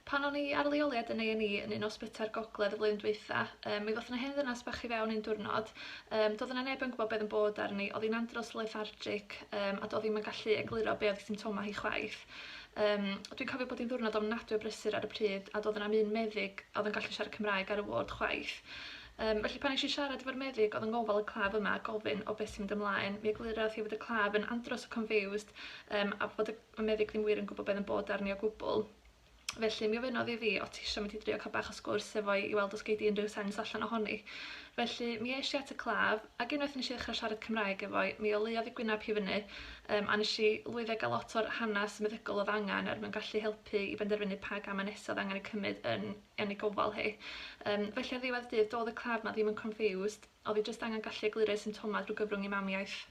Pan o'n i ar leoliad yn A&E yn un o ysbytai'r gogledd y flwyddyn dwytha, mi ddoth 'na hen ddynas bach i fewn un diwrnod. Doedd yna neb yn gwybod beth yn bod arni, oedd hi'n andros lethargic a doedd hi'm yn gallu egluro be oedd ei symptomau hi chwaith. Dwi'n cofio bod hi'n ddiwrnod ofnadwy o brysur ar y pryd a doedd yna 'm un meddyg oedd yn gallu siarad Cymraeg ar y ward chwaith. Felly pan nes i siarad efo'r meddyg oedd yn ngofal y claf yma a gofyn o beth sy'n mynd ymlaen, mi eglurodd hi fod y claf yn andros o confused a fod y meddyg ddim wir yn gwybod beth yn bod arni o gwbl. Felly mi ofynnodd i fi, o ti isio mynd i drio cael bach o sgwrs efo hi i weld os gei di unrhyw sens allan ohoni. Felly mi es i at y claf, ac unwaith nes i ddechrau siarad Cymraeg efo hi, mi oleuodd ei gwyneb hi fyny, yym, a nes i lwyddo i gael lot o'r hanes meddygol oedd angen er mwyn gallu helpu i benderfynu pa gamau nesaf oedd angen eu cymryd yn yn ei gofal hi. Yym, felly ar ddiwedd y dydd, doedd y claf 'ma ddim yn confused, oedd hi jyst angen gallu egluro ei symptomau drwy gyfrwng ei mamiaith.